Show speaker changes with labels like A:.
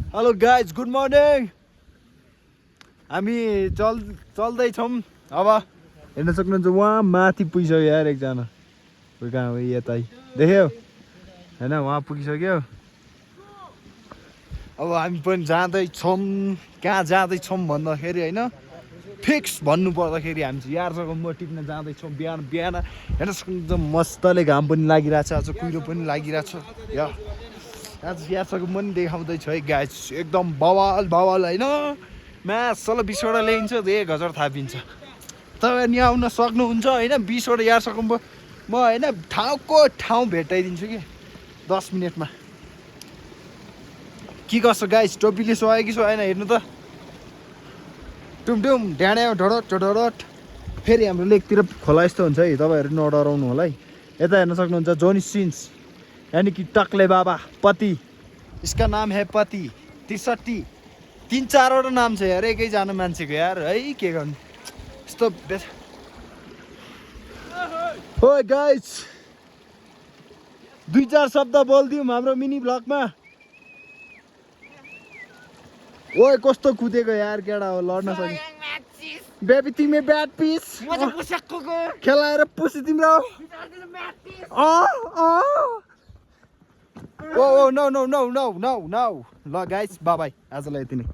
A: hello guys good morning हामी चल्दैछौँ अब हेर्न सक्नुहुन्छ उहाँ माथि पुगिसक्यो यार एकजना कहाँ हो यतै देख्यो होइन उहाँ पुगिसक्यो अब हामी पनि जाँदैछौँ कहाँ जाँदैछौँ भन्दाखेरि होइन फिक्स भन्नु पर्दाखेरि हामी चाहिँ यारसँग म टिप्न जाँदैछौँ बिहान बिहान हेर्न सक्नुहुन्छ मस्तले घाम पनि लागिरहेछ आज कुहिरो पनि लागिरहेछ या आज यारसँग म पनि देखाउँदैछु है गाइस एकदम बवाल बवाल होइन म्यासलाई 20वटा ल्याइन्छ 1000 थापिन्छ तपाईँ नि आउन सक्नुहुन्छ होइन 20वटा यारसँग म होइन ठाउँको ठाउँ भेटाइदिन्छु कि 10 मिनटमा के गर्छ गाइस टोपीले सुहायो कि सुहाएन हेर्नु त टुमटुम ढ्याँड्या ढडट ढडट फेरि हाम्रो लेकतिर खोला यस्तो हुन्छ है तपाईँहरू नडराउनु होला है यता हेर्न सक्नुहुन्छ जोनी सिन्स यानी कि टक्ले बाबा पति इसका नाम है पति 63 3-4वटा नाम छ यार एकैजना मान्छेको यार है के गर्नु यस्तो हो गाइस 2-4 शब्द बोलिदिउँ हाम्रो मिनी ब्लगमा ओए कस्तो कुदेको यार केटा हो लड्न सक्यो बेबी तिमी ब्याट पिस खेलाएर पुसी तिम्रो oh no no no no no no ल गाइस बाई आजलाई यति नै